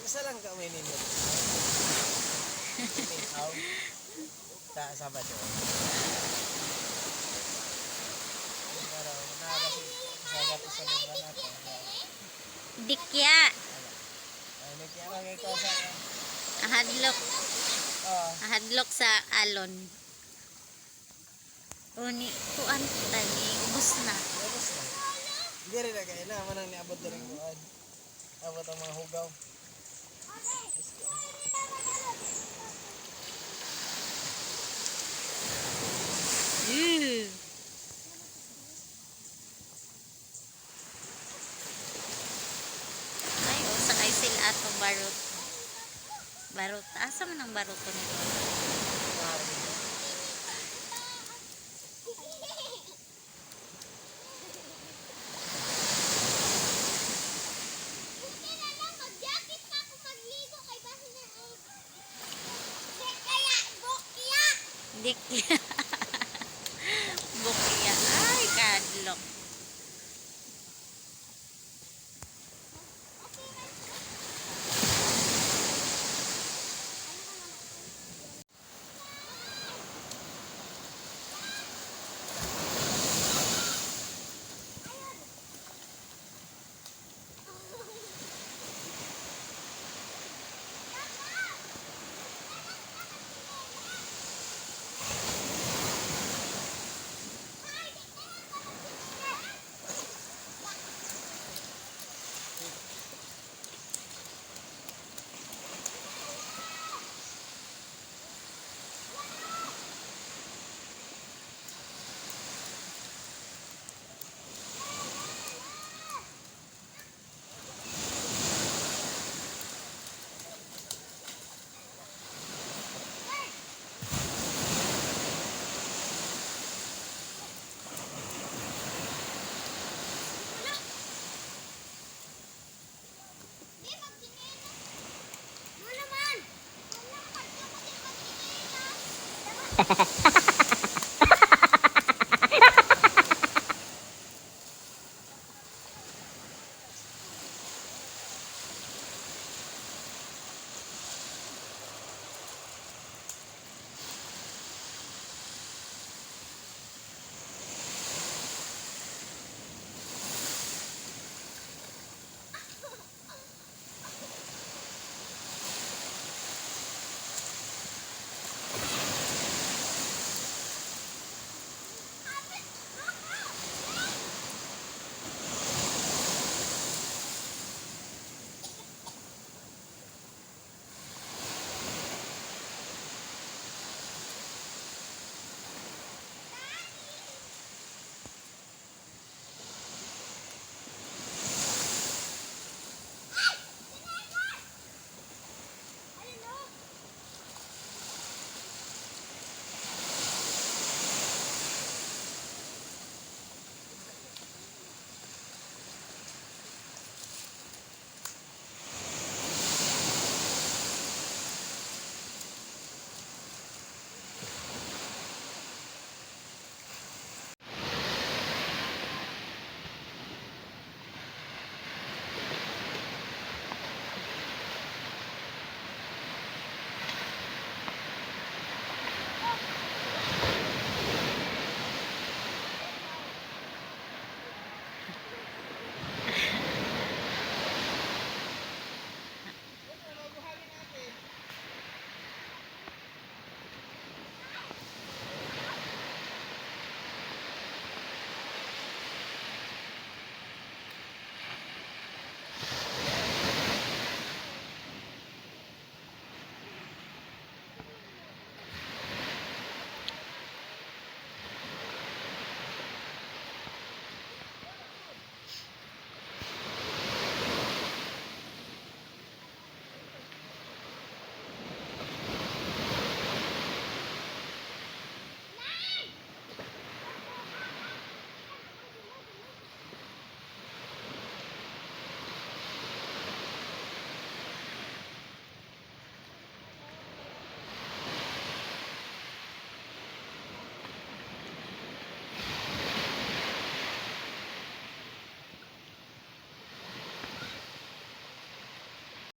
Usa lang ka may ninyo. Aw. Ta Sabado. Pero na kasi sagat sa mga nato. Dikya. Ay nagkaya kay ko sa Ahadlok. Oh. Ahadlok sa alon. Uni, kuan tani, ubos na. Ubos na. Hindi rin na kaya na manang niabot na rin kuan. Abot ang mga hugaw. Let's go. Mm. Ay, oh, sakay sila atong barot. Barot. Asa man ang baruto nito? Buti na lang, mag-jacket pa ako magligo kay basin na ang kaya, bukya! Dikya. Bukya. Ay, kadlok. Di, magtingin. Ano naman? Wala, pagka magtingin.